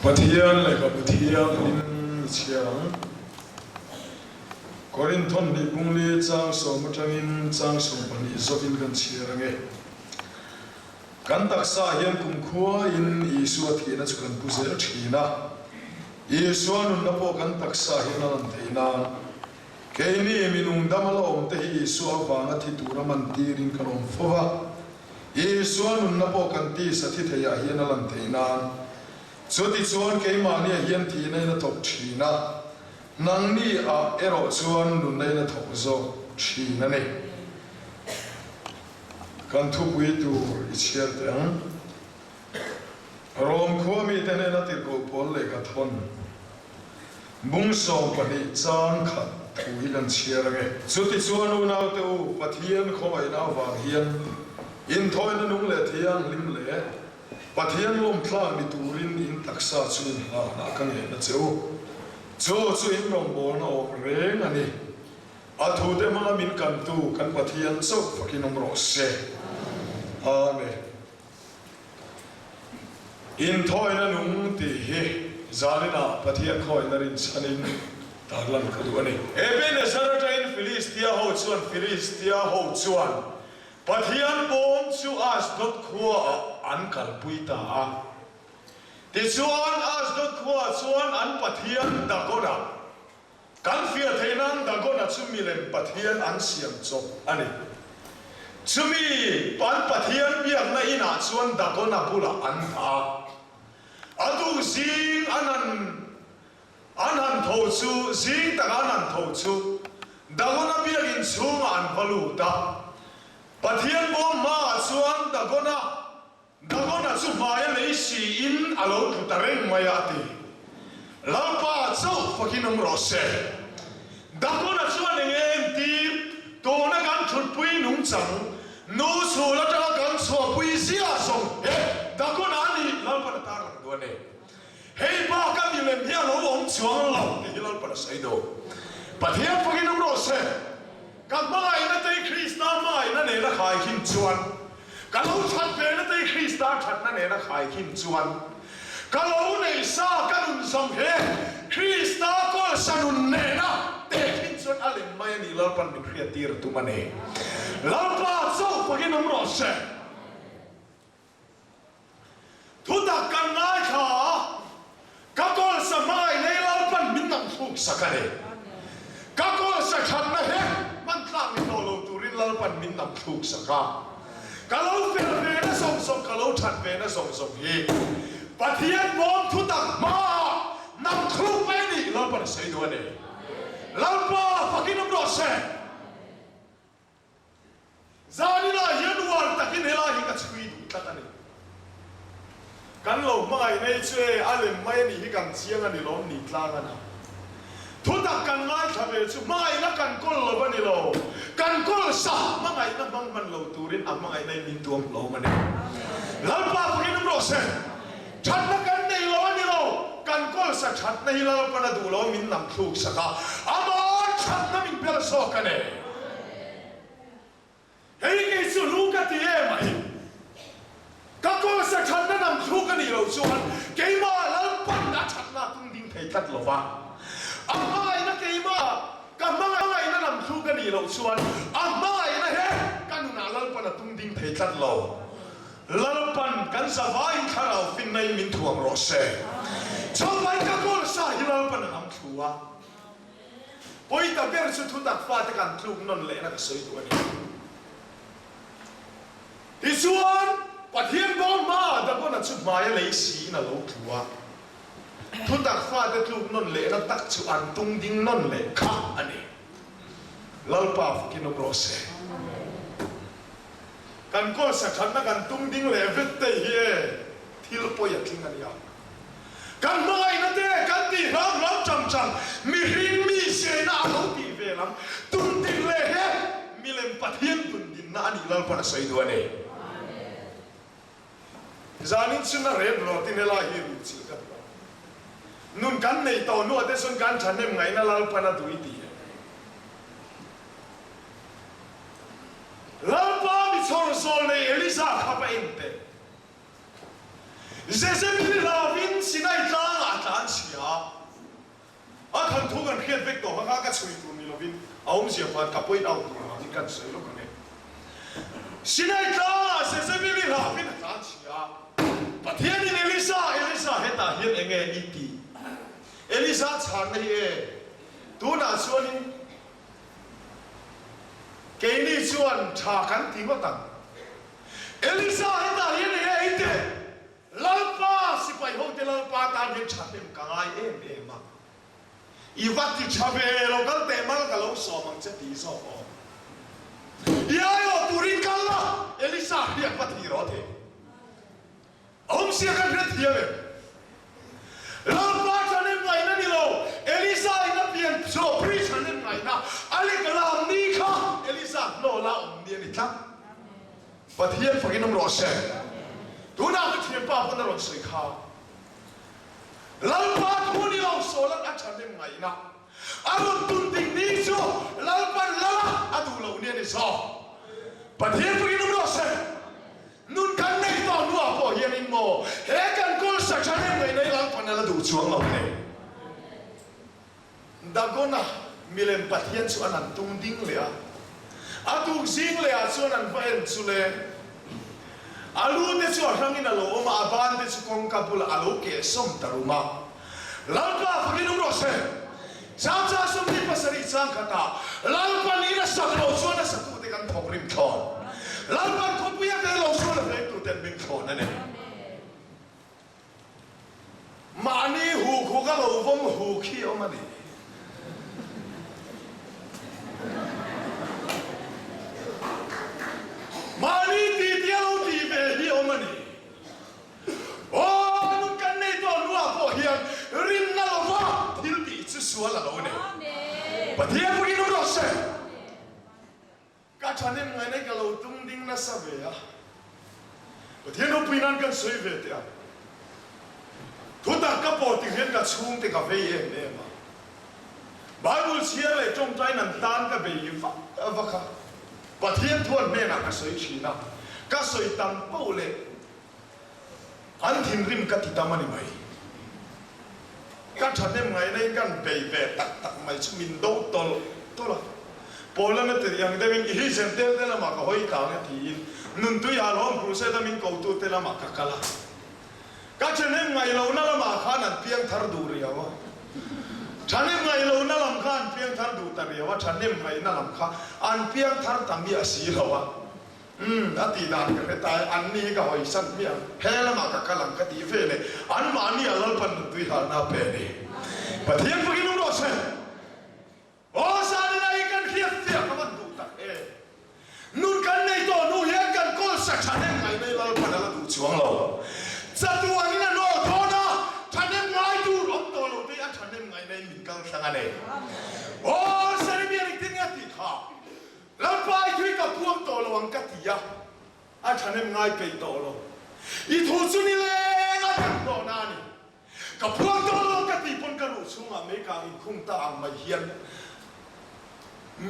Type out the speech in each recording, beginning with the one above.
Pathian lehkhabu thianghlim i chhiar ang. Korinthon hnih bungli chang sawm atangin chang 12 zawkin kan chhiar ang e. Kan taksa hian kumkhuain Isua thihna chu kan pu zel thin a, Isua nunna pawh kan taksa hian a lan theih nan keini minung dama la awmte hi Isua avanga thi tura mantirin kan awm fo va, Isua nunna pawh kan tisa thi theiah hian a lan theih nan. Chutichuan keimahniah hian thihna in a thawk thin a, nangni ah erawh chuan nunna in a thawk zawk thin a ni. Kan thupui tur i chhiar teh ang. Rom khua mite hnena tirhkoh pawl lehkha thawn bung 12 chang khat thu hi kan chhiar ange. Chutichuan unaute u, Pathian khawngaihna avang hian inthawina nung leh thianghlim leh Pathian lawmthlak ni turin in taksa chu in hlahna ka ngen a che u. Chu chu in rawngbawlna awm reng a ni. A thute hmanga min kantu kan Pathian chauh fakin awm rawh se. Amen. Inthawina nung tih hi zaninah Pathian khawihna rinchhanin tarlan ka duh a ni. Ebenezer atangin Filistia ho chuan Filistia ho chuan Pathian bawm chu Ashdod khuaah an kalpui ta a. Tichuan Ashdod khuaah chuan an pathian Dagon-a Kan fiah theih nan Dagon-a chu milem pathian an siam chawp a ni. Chumi an pathian biakna inah chuan Dagon-a bulah an dah a. A duh zing an han an han tho chu zing taka an han tho chu Dagon-a biakin chhungah an va lut a. Pathian bawm hmaah chuan Dagon-a Dagona chu hmaia lei siin a lo tlu ta reng mai a, a ti. Lalpa chauh fakin awm rawh se. Dagona chuan eng nge entir? Tuna kan thutpui nungchang, nu chhul atanga kan chhuahpui ziah zawng he Dagona a nih Lalpan a tarlang duh a ni. Hei bak a milem hi a lo awm chuang lo tih hi Lalpan a sawi duh. Pathian fakin awm rawh se. Ka hmangaihna te hi Krista hmangaihna nena khaikhin chuan, ka lo that vena te hi Krista thatna nena khaikhin chuan, ka lo neih sa ka nun zawng he Krista kawlsa nun nena tehkhin chuan a lem mai a ni Lalpan min hriattir a tum a ni. Lalpa chauh fakin awm rawh se. Thutak kan ngaithla a, ka kawlsa hmangaih nei Lalpan min nam thluk sak a ni. Ka kawlsa thatna he hman tlak ni tawh lo turin Lalpan min nam thluk sak a. Ka lo fel ve na zawng zawng, ka lo that ve na zawng zawng hi Pathian bawm thutak hmaah nam thluk mai a ni, Lalpan a sawi duh a ni. Lalpa fakin awm rawh se. Zaninah hian uar takin helai hi ka chhui duh tlat a ni. Kan lo hmangaih nei chu e, a lem mai a nih hi kan chiang a ni lawm ni tlang a na. Thutak kan ngaithla ve chu hmangaihna kan kawl lo a ni lo, kan kawl sa hmangaihna hmang hman lo turin a hmangaihna in min tuam hlawm a ni. Lalpa fakin awm rawh se. Thatna kan nei lo a ni lo, kan kawl sa thatna hi Lalpan a duh lo min nam thluk sak a, amah thatna min bel zawk a ni. Hei kei chu hlu ka ti em mai. Ka kawl sa thatna nam thluk a nih loh chuan keimah Lalpan a thatna a tung ding thei tlat lo va. A hmangaihna keimah ka hmangaihna nam thluk a nih loh chuan a hmangaihna he ka nunah Lalpan a tung ding thei tlat lo. Lalpan kan zavaiin thlarau finna in min thuam rawh se. Chawlhmai ka kawl sa hi Lalpan a nam thlu a. Pawi ta ber chu thutak fate kan tluk nawn lehna ka sawi duh a ni. Tichuan, Pathian bawm hmaah Dagona chu hmaia lei siin a lo tlu a. Thutak fate tluk nawn lehna tak chu an tung ding nawn leh kha a ni. Lalpa fakin awm rawh se. Kan kawl sakhatna kan tung ding leh vet te hi e thil pawi a tling a nia. Kan hmangaihna te kan tih hram hram chang chang mihring mi siaina a lo tih ve lam tum din leh he milem Pathian tun dinna a nih Lalpan a sawi duh a ni. Zanin chhun a rep lo tin helai hi ruh chilh ka duh a. Nun kan neih tawh hnuah te chuan kan thahnem ngaihna Lalpan a duh i ti e. Lalpa mi chhawr zawl nei Elisa kha va en teh. Jezebel-i hlavin Sinai tlangah. tlan chhia a, a thanthu kan hriat vek tawh kha kha ka chhui tur ni lovin a awmzia khan ka point out tur vangin kan sawi lawk ang e. Sinai tlangah Jezebeli hlauhin a tlan chhia a, Pathianin Elisa, Elisa hetah hian enge i tih? Elisa chhanna hi e, tunah chuanin keini chuan tha kan ti ngawt ang. Elisa hetah hian enge i tih? Lalpa, sipai hote Lalpa tan hian thahnem ka ngai em em a, i va ti tha ve lo kal teh mal ka lo sawm ang che tih zawk aw. I aiawh turin kal la, Elisa hriat va thih rawh thei. A awmzia kan hre thiam em? Lalpa thahnem ngaihna ni lo, Elisa in a pian chaw pri thahnem ngaihna a lek lam ni kha Elisa hnawla awm ni a ni tlat. Pathian fakin awm rawh se. Tunah ka thianpa pawn a rawn sawi kha. Lalpa thu ni lo Sawlan a thahnem ngaihna a rawn tun ding ni chu Lalpan lal a a duh loh ni a ni zawk. Pathian fakin awm rawh se. Nun kan nei tawh hnuah pawh hianin maw he kan kawlsa thahnem ngaihna hi Lalpan a la duh chuang lo hle. Dagona milem pathian chu an han tung ding leh a, a tuk zing leh ah chuan an va en chu le. A lu te chu a hrangin a lo awm a, a ban te chu kawngka bulah a lo keh sawm ta rum a. Lalpa fakin awm rawh se! Changchang 27 chang khatah Lalpan in a sak lo chuan a satute kan thawk rim thlawn. Lalpan khawpui a veng lo chuan a vengtuten min thlawn a ni. Mahni huk huk a lo vawm huk hi awm a ni. Mahni titi a lo tih ve hi awm a ni. Aw, nun kan nei tawh hnuah pawh hian rinna lova thil tih chu sual a lo ni. Pathian pawhin awm rawh se. Ka thahnem ngaina ka lo tum ding nasa ve a, Pathian ropui nan kan sawi ve teh ang. Thutak ka pawh tik hian ka chhungte ka vei em em a, Bible chhiar leh tawngtai nan tan ka bei vak vak a, Pathian thu an hnenah ka sawi thin a, ka sawi tam poh leh An thinrim ka ti tam a ni mai. Ka thahnem ngaihna in kan bei ve tak tak mai chu min do tawlh tawlh a. Paula na ti ang deuhin i hi Jentail te lamah ka hawi tlang e tiin Nuntui ah lawm Crusade a min kotu te lamah ka kal a. Ka thahnem ngaihlohna lamah khan an piang thar duh riau a. Thahnem ngaihlohna lam kha an piang thar duh ta riau a, thahnem ngaihna lam kha an piang thar ta miah si lo a. Umm, a tih dan ka hre ta e, anni hi ka hawisan hmiah ang, he lamah ka kal ang ka tih ve leh anmahni a Lalpan nuntui halna a pe a ni. Pathian fakin awm rawh se. Aw Zanina hi kan hriat fiah ka van duh tak e. Nun kan nei tawh hnu hian kan kawlsa thahnem ngaihna hi Lalpan a la duh chuang lo. Chatuanin a nawl dawn a, thahnem ngai tur awm tawh lo te hi a thahnem ngaihna in min kal tlang a ni. Aw Jeremia engtin nge a tih kha? Lalpa i thu hi ka puang tawh lo ang ka ti a, a thahnem ngai peih tawh lo. I thu chu ni leng a kan hlawhna a ni. Ka puang tawh lo ang ka tih pawn ka ruh chhungah meikang inkhung ta ang mai hian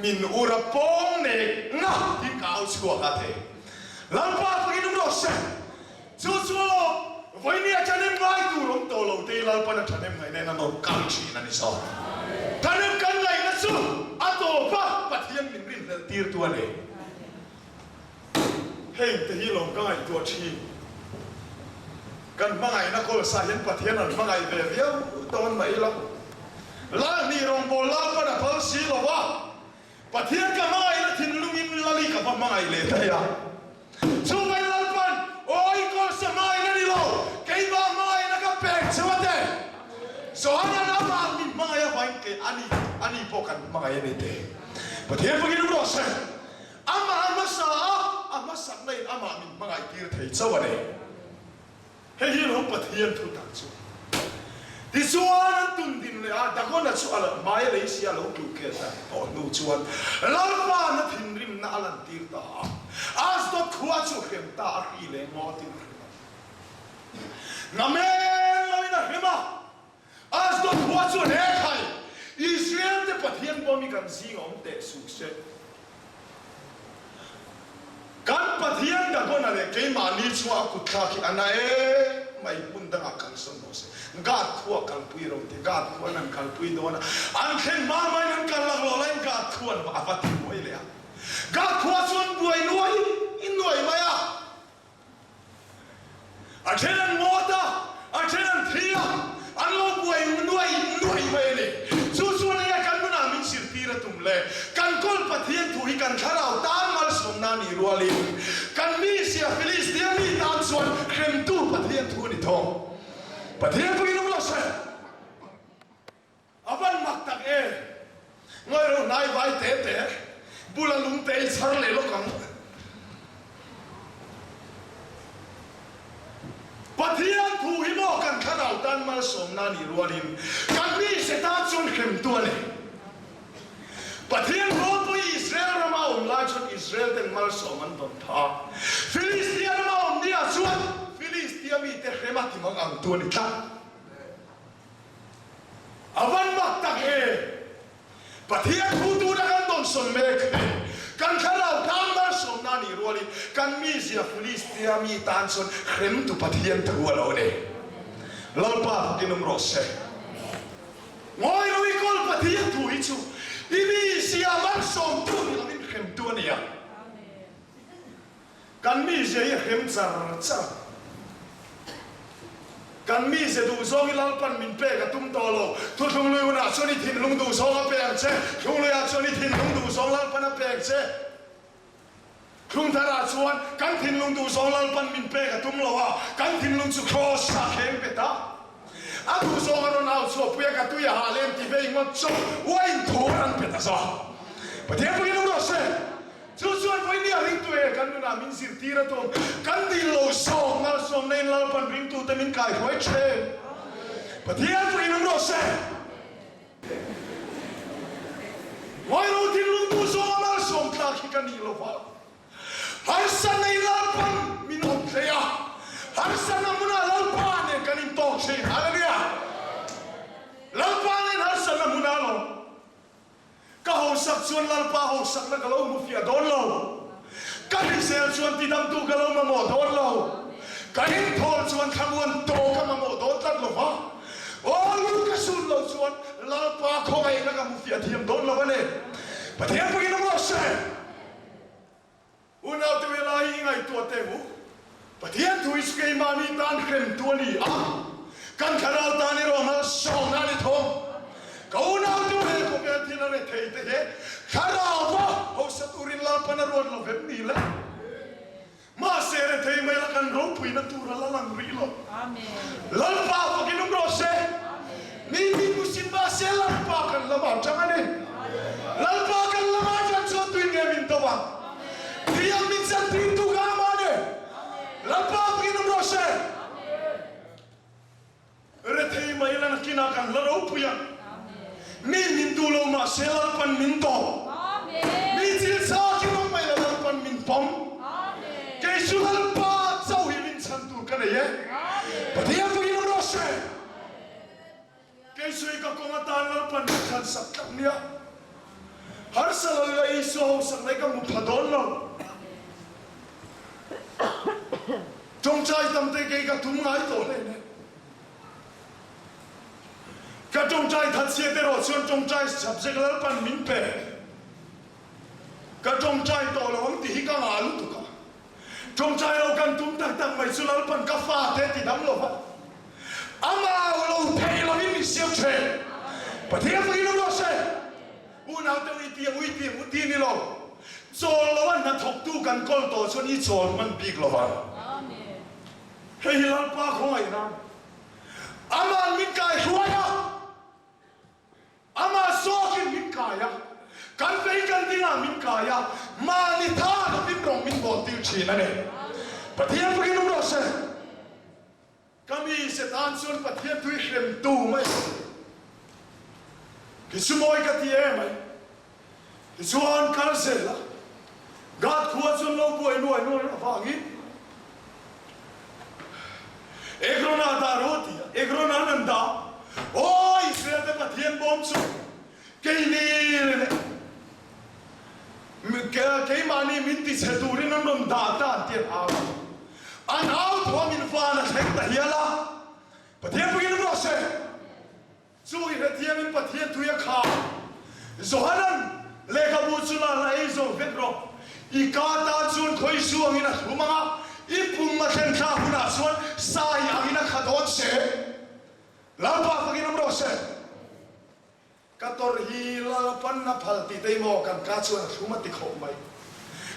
min ur a pawng nek na tiin ka au chhuak a thei. Lalpa fakin awm rawh se. Chu chu vawinia thahnem ngai tur awm tawh lo te hi Lalpan a thahnem ngaihna in a nawr kal thin a ni zawk. Thahnem kan ngaihna chu a tawp a, Pathian min rinhlelh tirtu a ni. Heng te hi lawm ka ngaihtuah thin. Kan hmangaihna kawlsa hian Pathian an hmangaih ve viau dawn mai ila. Lalhnih rawngbâwl Lalpan a phal si lo a. Pathian ka hmangaihna thinlungin Lali ka va hmangaih leh daih a. Chuvai Lalpan, Aw i kawlsa hmangaihna ni lo, keimah hmangaihna ka pek cheu a te. Johana'n amah min hmangaih avangin kei ani, ani pawh kan hmangaih a ni te. Pathian fakin awm rawh se. Amah a hmasa a, a hmasakna in amah min hmangaih tir thei chauh a ni. Hei hi lo Pathian thu tak chu. Tichuan an tum din leh a, Dagona chu a hmai a lei si a lo tluh kel ta tawh hnu chuan Lalpa na thinrimna a lantir ta a, Asdod khua chu hrem ta a hri leh ngawtin a hrem a. Namen loin a hrem a, Asdod khua chu he khai Israel te Pathian pawh mi kan zing a awm teh suh se. Kan Pathian Dagona leh keimahni chunga a kutthlak hi a na em mai, hmun dangah kal sawn rawh se. Gad khua kalpui ro ti, Gad khuan an kalpui dawn a, an thlen hma hmain an kal laklawh laiin Gad khuan a va ti buai leh a. Gad khua chuan buai nuai in nuai mai a. A then an ngawt a, a then an thi a, an lo buai nuai nuai mai a ni. Chu chuan enge kan nunah min zirtir a tum le? Kan kawl Pathian thu hi kan thlarau tan malsawmna a nih rualin kan mizia Filistia mi tan chuan hremtu Pathian thu a ni thawng. Pathian pawhin awm lo se. A van mak tak e! Ngawi ro hnai vai te te, bula lungte i chhar leh lawk ang. Pathian thu hi maw kan thlarau tan malsawmna a nih rualin kan mite tan chuan hremtu a ni. Pathian ropui Israel rama a awm lai chuan Israel ten malsawm an dawn phah a. Filistia rama a awm niah chuan Filistia mite hrem a ti mang angtu a ni tlat. A van mak tak e! Pathian thu tuna kan dawnsawn mek hi kan thlarau tan malsawmna a nih rualin kan mizia Filistia mi tan chuan hremtu Pathian thu a lo ni. Lalpa fakin awm rawh se. Ngawi ro i kawl Pathian thu hi chu i mizia malsawmtu ni lovin hremtu a ni a. Kan mizia hi a hrem char char. Kan mizia duhzawng hi Lalpan min pek a tum tawh lo. Thuthlung lui hunah chuan i thinlung duhzawng a pek ang che. Thlung luiah chuan i thinlung duhzawng Lalpan a pek che. Thlung tharah chuan kan thinlung duhzawng Lalpan min pek a tum lo a, kan thinlung chu Kraws ah thleng bet a. A duhzawng a rawn au chhuahpui a, ka tui a hah lem ti vei ngawt chu uain thu an pe ta zawk. Pathian pawhin awm rawh se. Chu chuan vawinia ringtu e kan nunah min zirtir a tum. Kan dil lo sawm malsawmna in Lalpan ringtute min kaihruai thin. Pathian pawhin awm rawh se. Ngawi ro thinlung duh zawnga malsawm tlak hi ka nih lo va. Harsa nei Lalpan min awm thei a, harsana hmunah Lalpa nen kan intawk thin. Hallelujah! Lalpa nen harsana hmunah lo. Ka hausak chuan Lalpa hausakna ka lo hmu fiah dawn lo. Ka hrisel chuan tidamtu ka lo mamawh dawn lo. Ka inthawl chuan thlamuan tawh ka mamawh dawn tlat lo va. Aw lu ka sun lo chuan Lalpa khawngaihna ka hmu fiah thiam dawn lo a ni. Pathian pawhin awm rawh se. Unaute helai hi i ngaihtuah teh u. Pathian thu hi chu keimahni tan hremtu a ni a, kan thlarau tan erawh malsawmna a ni thawng. Ka unaute u he khawvel thil a rethei te hi thlarauva hausa turin Lalpan a ruat lo vem ni le. Mahse rethei mai la kan ropuina tur a la lang rih lo. Lalpa fakin awm rawh se. Mi min hmusit mahse Lalpa kan lamah tang a ni. Lalpa kan lamah tan chuan tui nge min do ang? Thiang min chan tir tu kha amah a ni. Lalpa fakin awm rawh se. Rethei mai la nakinah kan la ropui ang. Mi min duh lo mahse Lalpan min dawm. Mi thil châkin awm mai la Lalpan min pawm. Kei chu Lalpa chauh hi min chhan tur ka nei e. Pathian fakin awm rawh se. Kei chu i ka kawng atan Lalpan min thlan sak tlat nia. Harsa lo ila Isua hausak mai ka hmu pha dawn lo. Tawngtai tam te kei ka tum ngai tawh hle nen. Ka tawngtai that chhiat erawh chuan tawngtai subject Lalpan min pe. Ka tawngtai tawh lo ang tih hi ka ngah lutuk a. Tawngtai lo kan tum tak tak mai chu Lalpan ka fate ti dam lo va, amah lo thei lovin min siam thin. Pathian fakin awm rawh se. Unaute ui piang ui piang u ti ni lo. Chawl lo a hnathawktu kan kawl tawh chuan i chawl hman bik lo vang. Hei hi Lalpa khawngaihna Ama'n min kai hruai a, Amah zawkin min kai a, kan vei kan dingah min kai a, mahni tha lovin rawng min bawl tir thin a ni. Pathian fakin awm rawh se. Ka mi Satan chuan Pathian tui hremtu mai hi chu mawi ka ti em ai. Tichuan kal zel a, Gad khua chuan lo buai nuai nuai avangin Egrona dah rawh a ti a, Egrona an an dah. Aw Israel te Pathian bawm chu keini leh. kha keimahni min tichhe turin an rawn dah ta an ti an au a. An au thawmin van a thleng ta hial a. Pathian pawhin rawh se. Chu i hrethiamin Pathian tui a kha. Johanan lehkhabu chu la la ei zo vek rawh. I ka tan chuan khawi zu angin a thlum ang a, i pum a thlen thlak hunah chuan sai angin a kha dawn se. Lalpa fakin awm rawh se. Ka tawrh hi Lalpan a phal tih te maw kan ka chuan a thlum a ti khawp mai.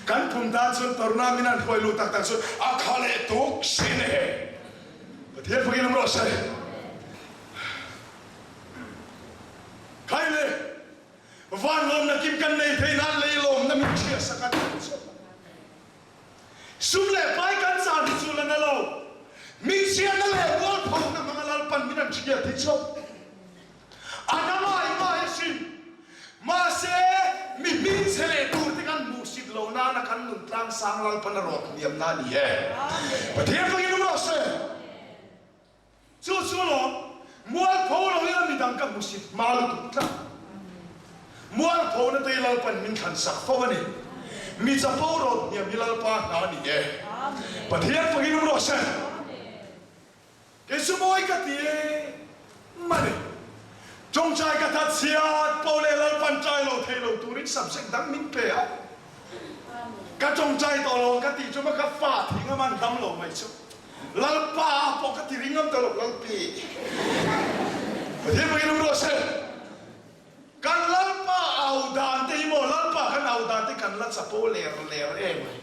Kan pum tan chuan tawrhna min han hruai luh tak tak chuan a kha leh tuk sin e. Pathian fakin awm rawh se. Khai le, van lawmna kim kan nei thei nan lei lawmna min hria sak a ni chu. Sum leh pai kan chan hi chu la na lo. Min chhiatna leh mualphona hmanga Lalpan min an hriat hi chu a na ngai ngai asin. Mahse, mi hmingchhe leh tur te kan hmuhsit lo nana kan nun tlangsang Lalpan a rawt hniamna a ni e. Pathian fakin awm rawh se. Chu chu lawm, mualpho lo ila midang ka hmusit hma lutuk tlat. Mualpho na te Lalpan min thlan sak fo a ni. Mi chapo rawt hniam hi Lalpa hna a ni e. Pathian fakin awm rawh se. Kei chu mawi ka ti e mani. Tawngtai ka that chhiat poh leh Lalpan ṭai lo thei lo turin subject dang min pe a. Ka tawngtai tawh lo ang ka tih chu ma ka fa thing a man dam lo mai chu. Lalpa pawh ka ti ring ngam tawh lo Lalpi. Pathian pawhin awm rawh se. Kan Lalpa au dan te hi maw Lalpa kan au dan te kan la chapo ler ler em ai.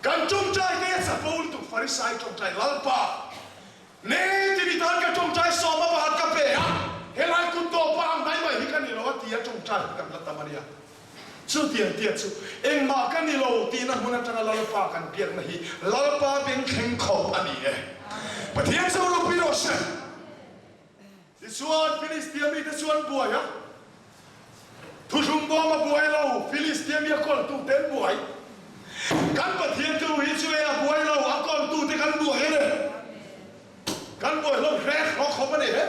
Kan tawngtai te a chapo lutuk Farisai tawngtai Lalpa Ne timi tan ka tawngtai sawma pakhat ka pe a, helai kut tawpa ang mai mai hi ka ni lo a ti a tawngtai hi kan la tam a nia. Chutiang tia chu engmah ka ni lo tihna hmun atanga Lalpa kan biakna hi Lalpa bengthleng khawp a ni e. Pathian chu ropui rawh se. Tichuan, Filistia mite chu an buai a, Thuhlum bawm a buai lo, Filistia mi a kawltute an buai. Kan Pathian thu hi chu e a buai lo, a kawltute kan buai a ni. Kan buai hlawm hrek hlawk khawp a ni he.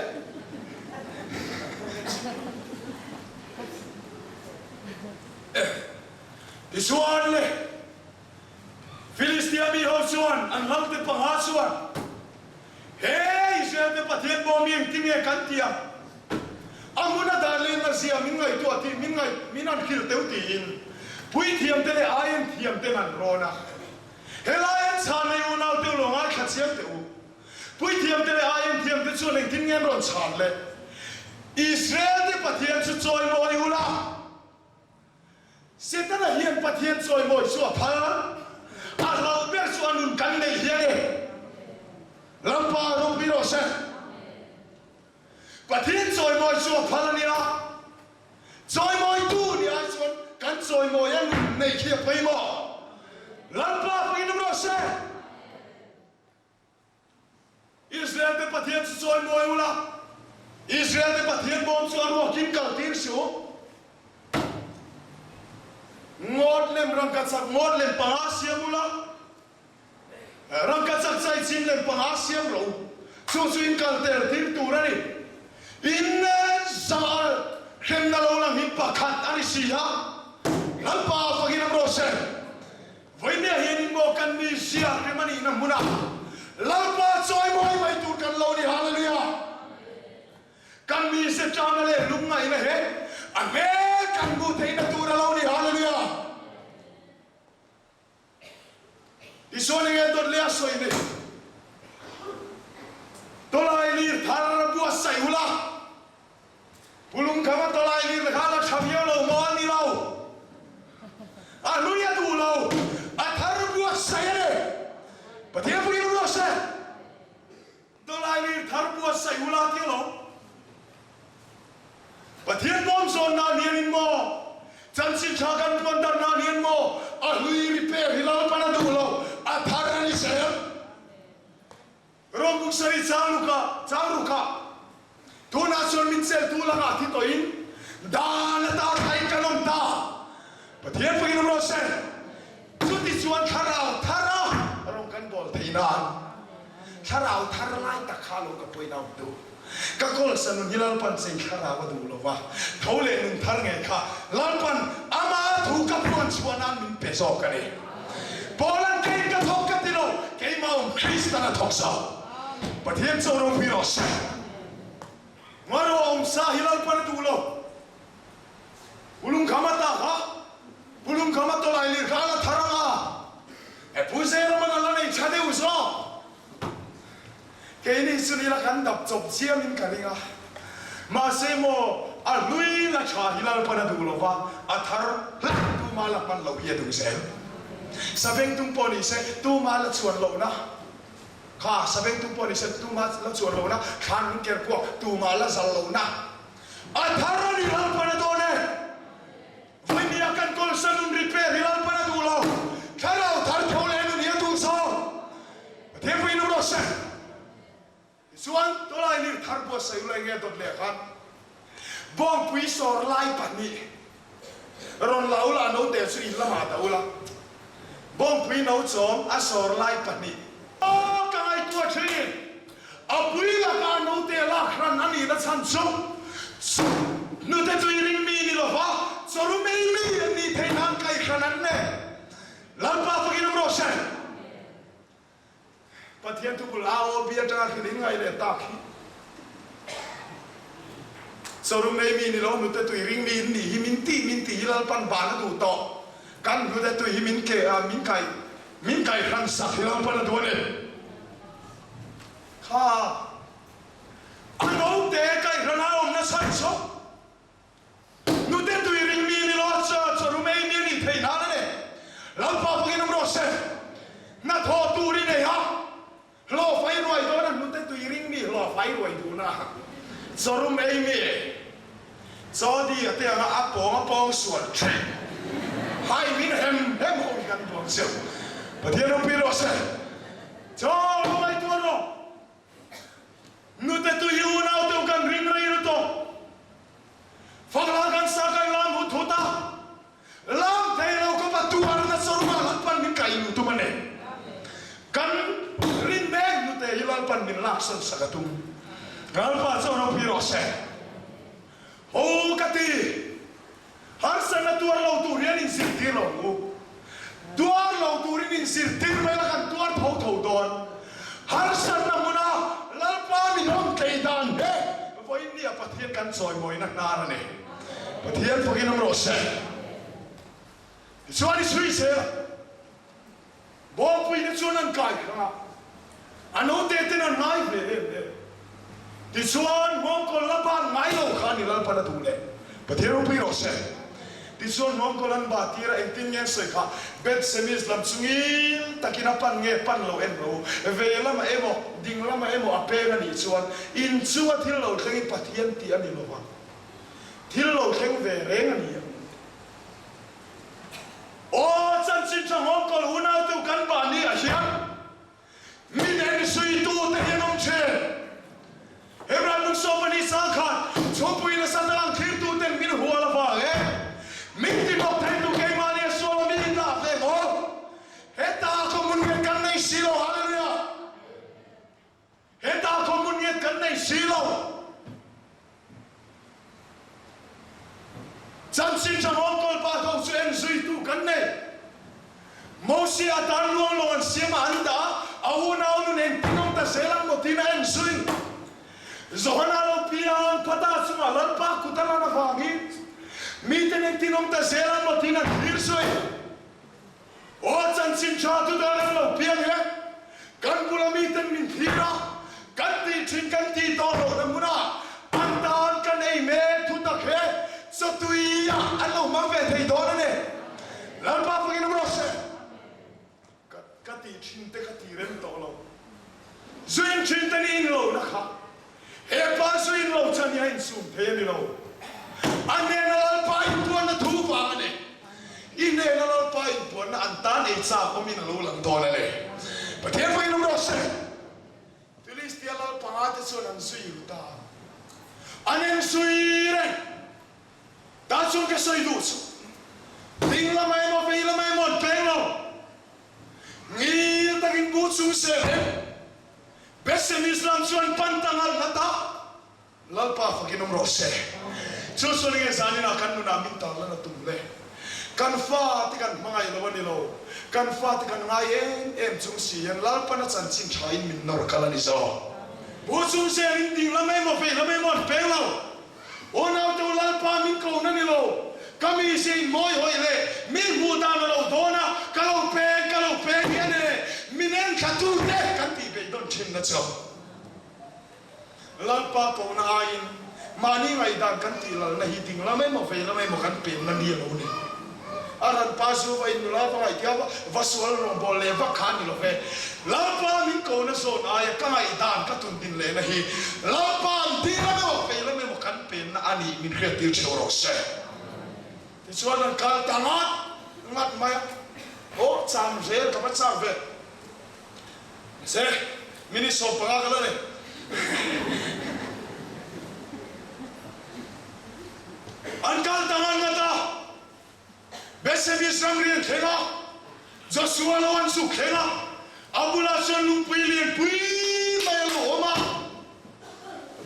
Tichuan le, Filistia mi ho chuan an lalte panga chuan, He Israel te Pathian bawm hi engtin nge kan ti ang? A hmun a dan leh nazia min ngaihtuah tih min ngaih min han hrilh teuh tiin puithiam te leh aien thiam ten an rawn a. Helai an chhan leh unau teuh lo ngaithla chiang teh u. Puithiam te leh aien thiam te chuan engtin nge an rawn chhan le? Israel te Pathian chu chawimawi ula. Setana hian Pathian chawimawi chu a phal a, a hlauh ber chu a nun kan neih hian e. Lalpa ropui rawh se. Pathian chawimawi chu a phal a nia. Chawimawitu ni ai chuan kan chawimawi a nun neih khi a pawimawh. Lalpa fakin awm rawh se. Israel te Pathian chu chawi mawi ula, Israel te Pathian bawm chu a ruakin kal tir suh u. Ngawt lem rangkachak ngawt lem panga siam ula, rangkachak chaichin lem panga siam rawh u. Chu chu in kal tel tir tur a ni. In zal hremna lo lang hi pakhat a ni si a, Lalpa fakin awm rawh se. Vawinia hianin maw kan mi ziak rem a nihna hmunah Lalpa chawimawi mai tur kan lo ni, Hallelujah! Kan mi ze tana leh lungngaihna he a hmel kan hmuh theihna tur a lo ni, Hallelujah! Tichuan enge dawt leh a sawi ni? Tawlai lir thar a buatsaih ula, Pulung kha va tawlai lir kha la tha viau lo maw a ni lo. A hlui a duh lo, a thar buatsaih a ni. Pathian pawhin rawh se. Tawlai lir thar buatsaih ula ti lo. Pathian bawm zawn nan hian in maw? Chanchin tha kan puan dar nan hian maw? A hlui repair hi Lalpan a duh lo, a thar a ni zel. Rawng buk sarih chang rukah, chang rukah, tunah chuan min cheltu lakah thi tawhin dan ata thain kan awm ta. Pathian fakin awm rawh se. Chuti chuan thlarau thar a rawng kan bawl thei nan thlarau thar lai tak kha lo ka pawina awm tu. Ka kawlsa nun hi Lalpan chei thlarau a duh lo va, tho leh nun thar ngei kha Lalpan ama thu ka puan chhuah nan min pe zawk a ni. Paula'n keiin ka thawk ka ti lo, keimah awm Kristan a thawk zawk. Pathian chaw ropui rawh se. Ngaruah awm sa hi Lalpan a duh lo. Pulungkham a ta kha, Pulungkham a tawlai lir kha a la thar ang a, he Pu Zeraman a la nei tha deuh zawk. Keini chu nila kan dap chawp chiamin ka ring a, mahse maw a hlui la tha hi Lalpan a duh lova, a thar hlak tuma la hman loh hi a duh zel. Sabengtung pawh ni se tuma la chuan lohna kha, sabengtung pawh ni se tuma la chuan lohna thlan min ker kuak tuma la zal lohna a thar a ni Lalpan a dawn e. Vawinia kan kawlsa nun repair hi Lalpan a duh lo, thlarau thar tho leh nun hi a duh zawk. Pathian pawhin u rawh se. Tichuan, tawlai lir thar buatsaih ula enge dawt leh khan bawngpui sawr lai pahnih rawn la ula a note chu in lamah dah ula, bawngpui no chawm a sawr lai pahnih. Aw ka ngaihtuah thin, A pui lakah a note lak hran a nihna chhan chu chu hnute chu i ring mi ni lova chawru mei mi an nih theih nan kaih hran an nei. Lalpa fakin awm rawh se. Pathian thupul AOB atanga hrilh in ngaih leh tak hi chawru mei mi ni lo hnute tui ring mi in nih hi min tih min tih hi Lalpan ban a duh tawh. Kan hnute tui hi min ke a min kaih min kaih hran sak hi Lalpan a duh a ni. Kha a note kaihhran a awmna chhan chu nute tui ring mi ni lo a chaw rumei mi a nih theih nan a ni. Lalpa fakin awm rawh se. Hnathawh tur i nei a, hlawhfai ruai dawn a hnute tui ring mi hlawhfai ruai duhna chaw rumei mi chaw di a te anga a pawng a pawng sual thin hai min hem hem ho hi kan duang chiang. Pathian ropui rawh se. Chaw ka ngaihtuah rawh. Nute tui hi unau deuh kan ring rei lutuk. Fakla kan sa kan lam hut hut a, lam thei lo khawpa tuarna sawrma Lalpan min kaih luh tum a ni. Kan rin mek nute hi Lalpan min laksan sak a tum. Lalpa chaw ropui rawh se. Ho ka ti. Harsatna tuar lo tur hian inzirtir lo ang u. Tuar lo turin inzirtir mai la kan tuar tho tho dawn. Harsatna hmuna Lalpa min awm tlei dan he vawiin nia Pathian kan chawimawina hnar a ni. Pathian fakin awm rawh se. Tichuan i chhui zel a. Bawngpuite chuan an kai hrang a, a naute ten an ngai ve em em. Tichuan Hmawngkawl la ban ngai lo kha ni Lalpan a duh leh Pathian ropui rawh se. Tichuan Hmawngkawl an ba tir a, engtin nge an sawi kha, Beth Shemesh lam chu ngil takin a pan nge pan lo en lo, ve lamah emaw ding lamah emaw a peng a nih chuan in chunga thil lo thleng hi Pathian tih a ni lo vang, thil lo thleng ve reng a ni ang. Aw chanchin tha nghawngkawl unautu kan mahni ah hian min ensuitu te hi an awm thin. Hebrai hmun sawmani sang khan chhungpui nasa tak ang thlirtu ten min hual avang e min ti bawk theitu keimahni a sual a mi dah ve maw? Heta khaw hmun nget kan nei si lo. Hallelujah! Heta khaw hmun nget kan nei si lo. Chanchin tha nghawngkawl pa tho chu en zuitu kan nei. Mosia tan luang lo an siam a an dah a, a unau nun engtin awm ta zel ang maw tiin a en zui. Johana lo piang phata chungah Lalpa kut a lan avangin miten engtin awm ta zel ang maw tiin an thlir zui. Aw chanchin tha chu dan an lo piang e, kan bula miten min thlir a, kan tih thin kan tih tawh lohna hmunah an tan kan ei mek thu tak he chawtui ah an lo hmang ve thei dawn a ni. Lalpa fakin awm rawh se. Ka ka tih thin te ka ti rem tawh lo. Zuin thin te ni in lohna kha He pa zu in lo chan hi a insum thei a ni lo. A hnena Lalpa inpuanna thu vang a ni. I hnena Lalpa inpuanna an tan ei chak awmin a lo lang dawn a ni. Pathian pawhin awm rawh se. Filistia lal panga te chuan an zui ru ta. An enzui reng. Tah chuan ka sawi duh chu, ding lamah emaw vei lamah emaw an peng lo. Ngil takin bu chung sel em? Bethshemesh lam chu an pan ta ngalh ngat a. Lalpa fakin awm rawh se. Chu chuan enge zaninah kan nunah min tarlan a tum le? Kan fate kan hmangaih lo a ni lo. Kan fate kan ngai em em chung si hian Lalpan a chanchin thain min nawr kal a ni zawk. Pu chung zel in ding lam emaw vei lam emaw an peng lo. Aw naute u Lalpa min ko na ni lo. Ka mi se in mawi hawih leh mi hmuh dan a lo dawn a, ka lo peng ka lo peng hian e min en thla tu te kan tih beidawn thin na chu. Lalpa kohna aiin mahni ngaihdan kan tih lalna hi ding lam emaw vei lam emaw kan penna ni a lo ni. A ranpa zu va in nula va ngaihtia va va sual rawngbâwl leh vak kha a ni lo ve. Lalpa min kohna zawn aia ka ngaihdan ka tundin lehna hi Lalpa'n ding lam emaw vei lam emaw kan penna a nih min hriattir theuh rawh se. Tichuan an kal ta ngat ngat mai a, Aw cham zel ka va chak ve. Mahse, minute 15 ka la nei. An kal ta ngat ngat a, Bethsemes ramri an thleng a, Joshua lo an zuk thleng a, a bulah chuan lungpui lianpui mai a lo awm a,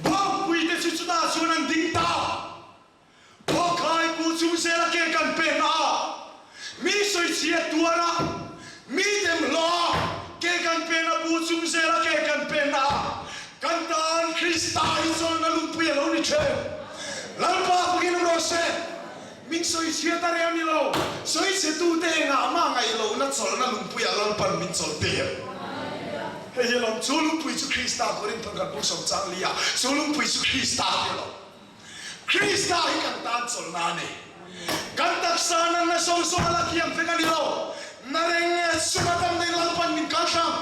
bawkpui te chu chutah chuan an ding ta. Phawkhlai pu chung zela ke kan pek a, mi sawichhiat tuar a, mi dem hlawh a, ke kan pen a pu chung zela ke kan pen a, kan tan Krista hi chawlhna lungpui a lo ni thin. Lalpa fakin awm rawh se. Min sawichhiat a rem ni lo, sawichhetute engah mah ngaih lohna chawlhna lungpuiah Lalpan min chawlh tir. Hei hi alawm, chu lungpui chu Krista, Korinth kan buk sawm chang li ah, chu lungpui chu Krista ti alawm. Krista hi kan tan chawlhna a ni. Kan taksa nanna zawng zawng a la thiam vek a ni lo. Na reng nge sum a tam daih Lalpan min kal hram.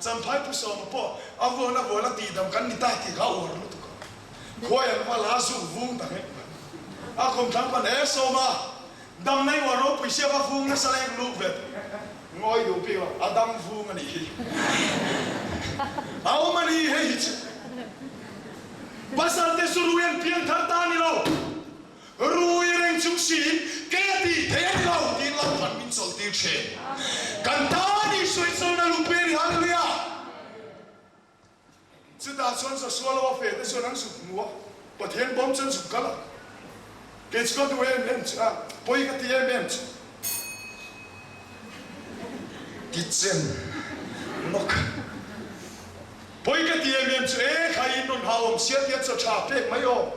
Champhai Pu Sawma pawh a vuan a vuan a tihdam kan ni ta tih kha a uar lutuk a. Khuai an va la zuk vung ta nghek mai. A khawmthlang pan e Sawma dam nei uar ropui sia va vung nasa leng luk ve ngawi duh bik lo a dam vung a nih hi. A awm a ni hei hi chu. Pasal te chu rui an piang thar ta a ni lo. Rui reng chung siin kei a tih thei a ni lo tiin Lalpan min chawlh tir thin. Kan tan Isua i chawlhna lungpui a ni. Hallelujah! Chutah chuan Joshua lo a fe te chuan an zuk hmu a, Pathian bawm chu an zuk kal a. Kei chu ka duh em em chu a, pawi ka ti em em chu. Ti chen lawk. Pawi ka ti em em chu e khai in rawn hau awm sia tia chaw tha pek mai aw.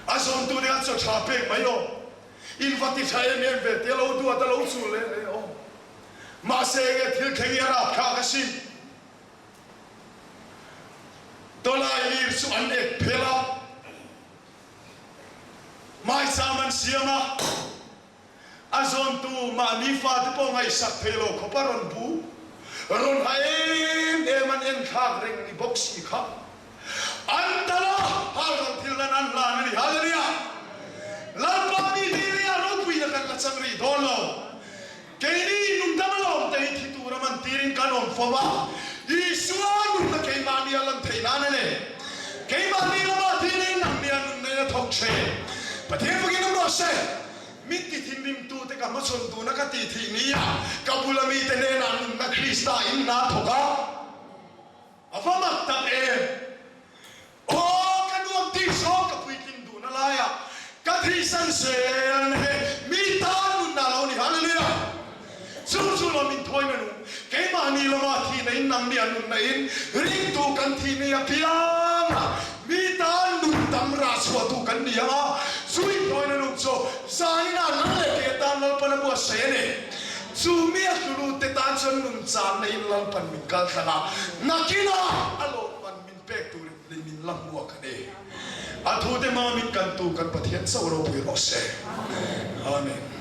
A zawn tu nia chaw tha pek mai aw. In va ti tha em em ve tia lo duat a lo chul leh leh aw. Mahse enge thil thleng i a rap thlak asin. Tawlai lir chu an ek phel a, maicham an siam a. A zawntu mahni fate pawh ngaihsak thei lo khawp a rawn bu, rawn ha em em an enthlak reng ni bawk si kha. An tal a, hal ral thil nan an hlan a ni. Hallelujah! Lalpa mi Biblia ropuina kan la chang rih dawn lo. Keini nungdam alawm te hi thi tura man tirin kan awm fo a, Isua nunna keimahni a lan theih nan a ni. Keimahni lamah thilin nangni a nunna in a thawk thin. Pathian fakin awm rawh se. Min ti thinrimtute ka hmachhawn tuna ka tih theih ni a, ka bula mite hnenah nunna Krista in hna thawk a, a va mak tak em! Aw, ka nuam tih zawng ka puitling duhna laiah ka thihsan zel na he mi tan nunna a lo ni. Hallelujah! Chu chu lo min thawi na nung, keimahni lama thihna in nangni a nunna in ringtu kan thih nei apiang a, mi tan nun tam rah chhuahtu kan ni ang a, chu in thawi na nung chu zaninah nang leh kei atan Lalpan a buatsaih a ni. Chu mi a tlulut te tan chuan nun channa in Lalpan min kal tlang a, nakinah a lawmman min pek turin lei min la hmuak a ni. A thute hma min kantu kan Pathian chauh ropui rawh se. Amen.